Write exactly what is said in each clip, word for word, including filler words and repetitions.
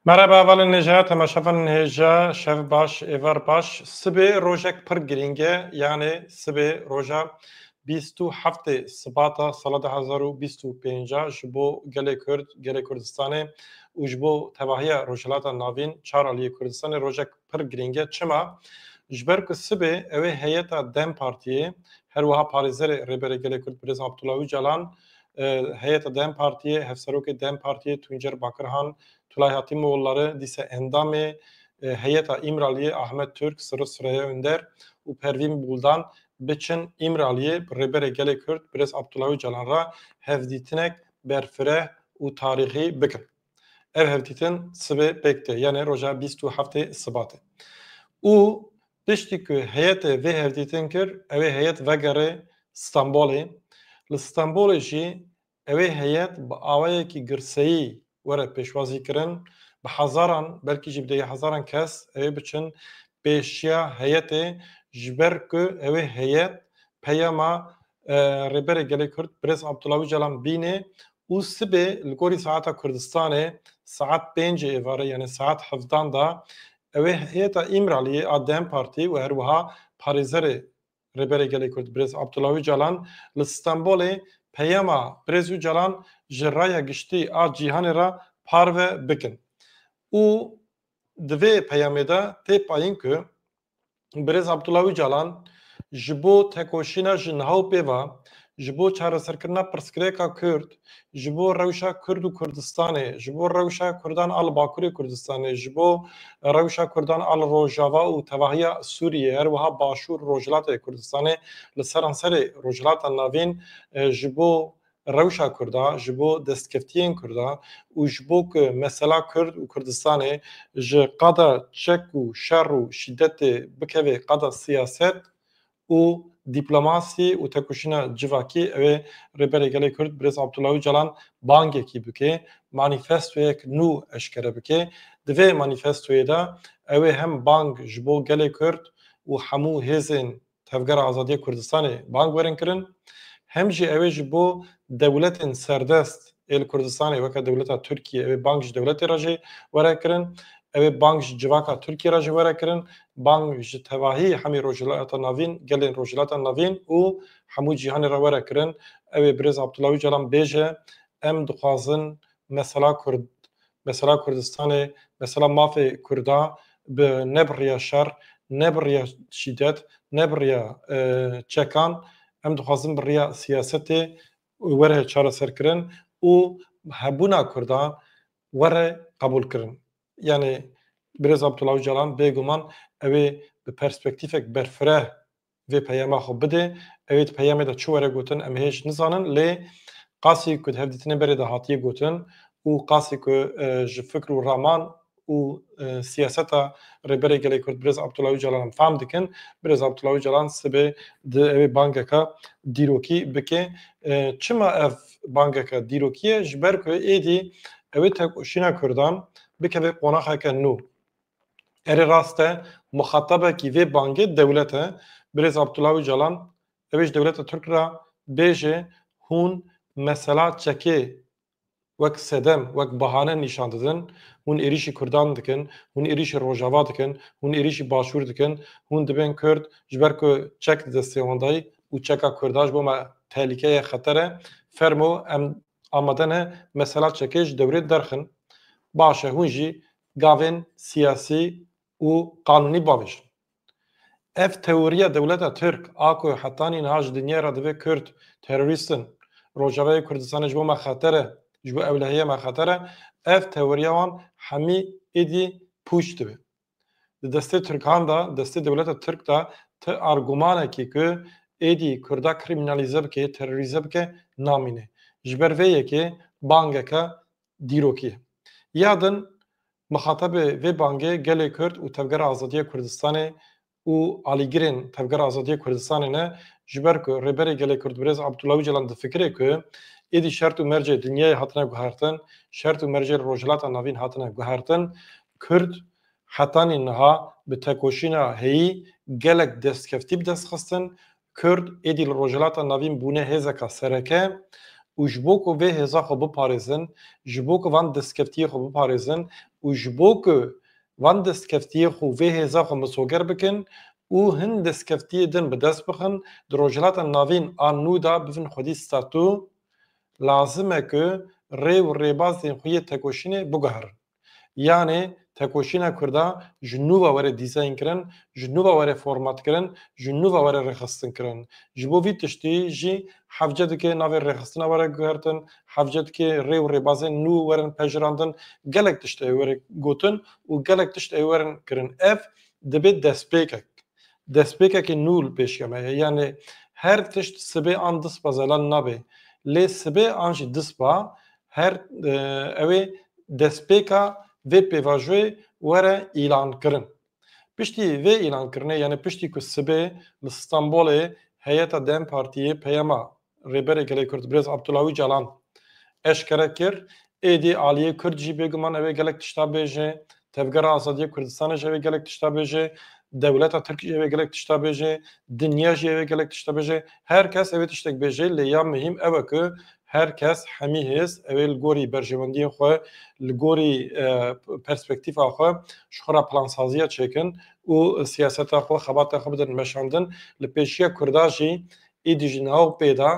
Merhaba hevalên hêja, temaşevanên hêja, şev baş, êvar baş. Sibê rojek pir girîng e, yanê sibê roja bîst û heftê Sibata sala du hezar û bîst û pênc ji bo gelê Kurd, gelê Kurdistanê û ji bo tevahiya Rojhilata Navîn, çar aliyê Kurdistanê rojek pir girîng e. Çima? Ji ber ku sibê ew ê heyeta DEM Partiyê, her wiha parêzerê Rêberê Gelê Kurd Birêz Abdullah Ocalan, e, heyeta DEM Partiyê, hevserokê DEM Partiyê Tuncer Bakirhan, Tulay Hatîmoğulları, dîse endamê, e, heyeta Îmraliyê Ahmet Türk, Sirri Süreyya Önder û Pervîn Buldan biçin Îmraliyê bi Rêberê Gelê Kurd Birêz Abdullah Ocalan re hevdîtinek berfireh û tarîxî bikin. Ev hevdîtin sibê pêk tê, yanê roja bîst û heftê Sibatê. Û piştî ku heyetê vê hevdîtin kir, ew ê heyet vegerê Stenbolê. Li Stenbolê jî ew ê heyet bi awayekî girseyî were pêşwazî kirin. Bi hezaran, belkî jî bi dehê hezaran kes ew ê biçin pêşiya heyetê, ji ber ku ew ê heyet peyama, e, Rêberê Gelê Kurd Birêz Abdullah Ocalan bînê û sibê li gorî saeta Kurdistanê saet pêncê êvarê, yanî saet hevdan de ew ê heyeta Îmraliyê a DEM Partî û her wiha parêzerê Rêberê Gelê Kurd Birêz Abdullah Ocalan li Stenbolê peyama Birêz Ocalan ji raya giştî a cîhanê re parve bikin. Û di vê peyamê de tê payîn ku Birêz Abdullah Ocalan ji bo tekoşîna ji niha û pêva, ji bo çareserkirina pirsgirêka Kurd, ji bo rewşa Kurd û Kurdistanê, ji bo rewşa Kurdan a li Bakurê Kurdistanê, ji bo rewşa Kurdan a li Rojava û tevahiya Sûriyê, her wiha Başûr Rojhilatê Kurdistanê, li seranserê Rojhilata Navîn, e, ji bo rewşa Kurda, ji bo destkeftiyên Kurda û ji bo ku mesela Kurd û Kurdistanê ji qada çek û şer û şîdetê bikeve qada siyaset û dîplomasî û tekoşîna civakî, ew ê Rêberê Gelê Kurd Birêz Abdullah Ocalan bangekî bike, manîfestoyek nû eşkere bike. Di vê manîfestoyê de ew ê hem bang ji bo gelê Kurd û hemû hêzên Tevgera Azadiya Kurdistanê bang werin kirin, hem jî ew ê ji bo dewletên serdest ê li Kurdistanê, weke dewleta Tirkiye, ew ê bang ji dewletê re jî were kirin, ew ê bang ji civaka Tirkiye re jî were kirin, bang ji tevahî hemî Rojhilata Navîn, gelên Rojhilata Navîn û hemû cîhanê re were kirin. Ew ê Birêz Abdullah Ocalan bêje, em dixwazin mesela Kurd, mesela Kurdistanê, mesela mafê Kurda bi, ne bi riya şer, ne bi riya şîdet, ne bi riya, e, çekan, em dixwazin bi riya siyasetê were çareserkirin û hebûna Kurda were qebûlkirin. Yanî Birêz Abdullah Ocalan bêguman ew ê bi perspektîfek berfireh vê peyama xwe bide. Ew ê di peyamê de çi were gotin, em hêj nizanin, lê qasî ku di hevdîtinê berê de hatiye gotin û qasî ku, e, ji fikr û raman û, e, siyaseta Rêberê Gelê Kurd Birêz Abdullah Ocalan em fehm dikin, Birêz Abdullah Ocalan sibê di ew ê bangeka dîrokî bike. E, çima ev bangeka dîrokî ye? Ji ber ku êdî ew ê tekoşîna Kurdan bikeve qonaxeke nû. Erê rast e, muxatabekî vê bangê dewlet e. Birêz Abdullah Ocalan, ew ê ji dewleta Tirk re bêje, hûn mesela çekê wek sedem, wek bahane nîşan didin, hûn êrîşî Kurdan dikin, hûn êrîşî Rojava dikin, hûn êrîşî Başûr dikin, hûn dibên Kurd, ji ber ku çek di destê wan dayî û çeka Kurda ji bo me tehlîke ye, xeter e, fermo em amade ne mesela çekê ji dewrê derxin. Baş e, hûn jî gavên siyasî û qanûnî bavêjin. Ev teoriya dewleta Tirk a ku hetanî niha ji dinyayê re divê Kurd terorîst in, Rojavayê Kurdistanê ji bo me xeter e, ji bo ewlehiyê me xeter e, ev teoriya wan hemî êdî pûç dibe. Di destê Tirkan de, destê dewleta Tirk de ti argumanekî ku êdî Kurda krîmînalîze bike, terorîze bike, namîne. Ji ber vê yekê bangeke dîrokî ye. Ya din, mixatabê vê bangê gelê Kurd û Tevgera Azadiya Kurdistanê û alîgirên Tevgera Azadiya Kurdistanê ne, ji ber ku Rêberê Gelê Kurd Birêz Abdullah Ocalan difikire ku êdî şert û mercê dinyayê hatine guhertin, şert û mercê Rojhilata Navîn hatine guhertin, Kurd hetanî niha bi tekoşîna heyî gelek destkeftî bi dest xistin. Kurd êdî li Rojhilata Navîn bûne hêzeka sereke û ji bo ku vê hêza xwe biparêzin, ji bo ku van destkeftiyê xwe biparêzin û ji bo ku van destkeftiyê xwe vê hêza xwe misoger bikin û hin destkeftiyê din bi dest bixin, di Rojhilata Navîn a nû de bibin xwedî statû, lazim e ku rê û rêbazên xwe yê tekoşînê biguherin. Yanê tekoşîna Kurda ji nû ve were dîzayn kirin, ji nû ve were format kirin, ji nû ve were rêxistin kirin. Ji bo vî tiştî jî hevce dike navê rêxistina were guhertin, hevce dike rê û rêbazên nû werin pejirandin, gelek tişt ê were gotin û gelek tişt ê werin kirin. Ev dibe destpêkek. Destpêkekî nû li pêşiya me ye. Yanî her tişt sibê an dispa zelal nabe. Lê sibê an jî dispa her, e, ew ê destpêka vê pêvajoyê were îlankirin. Piştî vê îlankirinê, yanî piştî ku sibê li Stenbolê heyeta DEM Partiyê peyama Rêberê Gelê Kurd Birêz Abdullah Ocalan eşkere kir, êdî aliyê Kurd jî bêguman ew ê gelek tişta bêje, Tevgera Azadiya Kurdistanê jî ew ê gelek tişta bêje, dewleta Tirk jî ew ê gelek tişta bêje, dinya jî ew ê gelek tişta bêje. Her kes ew ê tiştek bêje, lê ya muhîm ew e ku her kes, hemî hêz, ew ê li gorî berjewendiyên xwe, li gorî, e, perspektîfa xwe ji xwe re plansaziya çêkin û siyaseta xwe, xebata xwe bidin meşandin. Li pêşiya Kurda jî êdî ji niha û pê de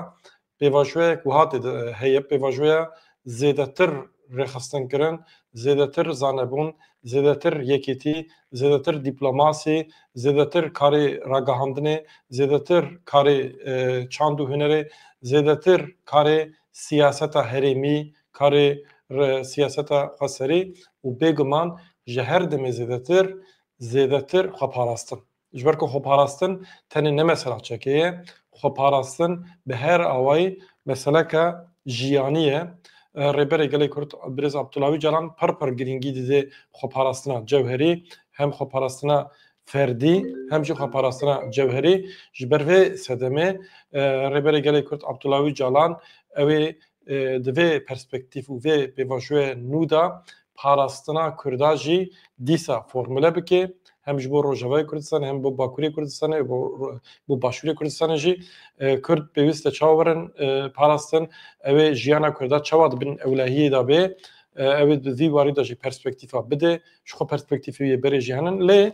pêvajoyek wiha tê de heye, pêvajoya zêdetir rêxistinkirin, zêdetir zanebûn, zêdetir yekîtî, zêdetir dîplomasî, zêdetir karê ragihandinê, zêdetir karê, e, çand û hunerê, zêdetir karê siyaseta herêmî, karê re-, siyaseta xweserî û bêguman ji her demê zêdetir, zêdetir xweparastin. Ji ber ku xweparastin tenê ne mesela çekê ye, xweparastin bi her awayî meseleke jiyanî ye. E, Rêberê Gelê Kurd Birêz Abdullah Ocalan pir pir girîngî dide xweparastina cewherî, hem xweparastina ferdî, hem jî xweparastina cewherî. Ji ber vê sedemê, e, Rêberê Gelê Kurd Abdullah Ocalan ew ê, e, di vê perspektîf û vê pêvajoyê nû de parastina Kurda jî dîsa formule bike, hem ji bo Rojavayê Kurdistanê, hem bo Bakurê Kurdistanê, bo, bo Başûrê Kurdistanê jî, e, Kurd pêwîst e çawa werin, e, parastin, ew ê jiyana Kurda çawa di bin ewlehiyê de bê, e, ew ê di vî warî de jî perspektîfa bide, ji xwe perspektîfê wî yê berê jî henin. Lê,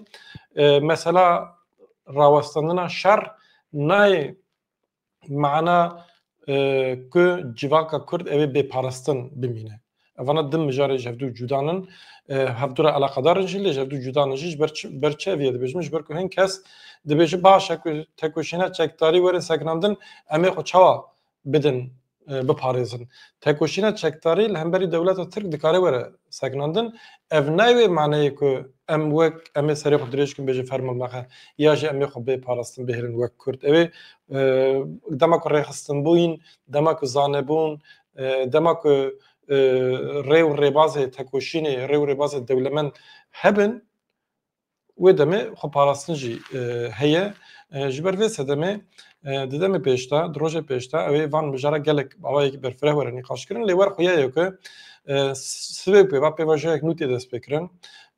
e, mesela rawestandina şer nayê mana, e, ku civaka Kurd ew ê bê parastin bimîne. Evana du mijarê ji hevdû cuda nin. E, hevdû re eleqedar in jî, lê ji hevdû cuda nin jî. Ji ber çi, ber çi ev yê dibêjim? Ji ber ku hin kes dibêjin, baş e ku tekoşîna çekdarî werin sekinandin, em ê xwe çawa bidin, e, biparêzin? Tekoşîna çekdarî li hemberî dewleta Tirk dikare were sekinandin. Ev nayê wê maneyê ku em wek, em ê serê xwe dirêj kin, bêjin fermal mexe, ya jî em ê xwe bê parastin bihêlin wek Kurd. Ew ê, e, dema ku rêxistin bûyîn, dema ku zanebûn, e, dema ku, e, rê û rêbazê tekoşînê, rê û rêbazê dewlemend hebin, wê demê xweparastin jî, e, heye. E, ji ber vê sedemê, e, di demê pêş de, di rojê pêş de, ew ê van mijara gelek awayekî berfireh were nîqaşkirin. Lê wer xuya ye ku, e, sibê pê va pêvajoyek nû tê destpêkirin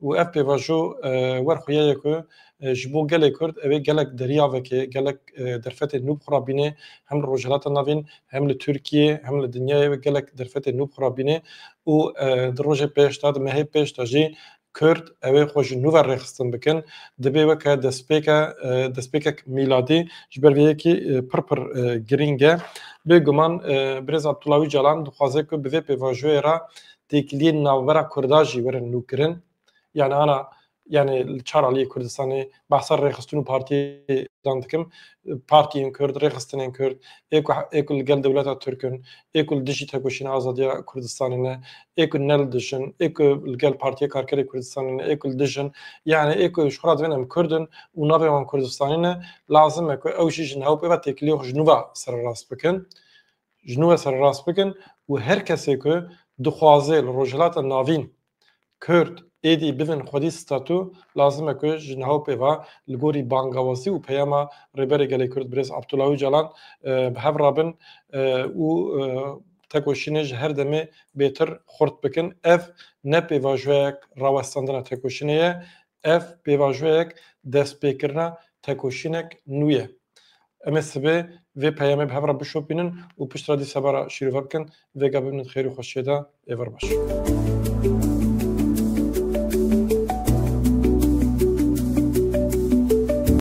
û ev pêvajo, e, wer xuya ye ku, e, ji bo gelê Kurd ew ê gelek deriyavekê, gelek, e, derfetê nû bi xwe re bîne, hem li Rojhilata Navîn, hem li Tirkiyê, hem li dinyayê wê gelek derfetê nû bi xwe re bîne û, e, di rojê pêş de, di mehê pêş de jî Kurd ew ê xwe ji nû ve rêxistin bikin, dibê weke destpêke, e, destpêkek mîladî. Ji ber vê yekê, e, pir pir, e, girîng e. Bêguman, e, Birêz Abdullah Ocalan dixwaze ku bi vê pêvajoyê re têkiliyên navbera Kurda jî werin nûkirin. Yani ana, yani li çar aliyê Kurdistanê behsa rêxistin û partiyê dan dikim. Partiyên Kurd, rêxistinên Kurd, ê ku, ê ku li gel dewleta Tirk in, ê ku li dijî tekoşîna azadiya Kurdistanê ne, ê ku ne li dij in, ê ku li gel Partiya Karkerê Kurdistanê ne, ê ku li dij in, yani ê ku ji xwe re divên em Kurd in û navê wan Kurdistanê ne, lazim e ku ew jî ji niha û pê ve têkiliyê xwe ji nû ve sererast bikin. Ji nû ve sererast bikin û her kesê ku dixwaze li Rojhilata Navîn Kurd êdî bibin xwedî statû, lazim e ku ji niha û pê ve li gorî bangawazî û peyama Rêberê Gelê Kurd Birêz Abdullah Ocalan, e, bi hev rabin, e, û, e, tekoşînê ji her demê bêtir xurt bikin. Ev ne pêvajoyek rawestandina tekoşînê ye, ev pêvajoyek destpêkirina tekoşînek nû ye. Em ê sibê vê peyamê bi hev re bişopînin û pişt re dîsa bara şîrove bikin. Vêga bimînin xêr û xweşiyê de, êvar baş.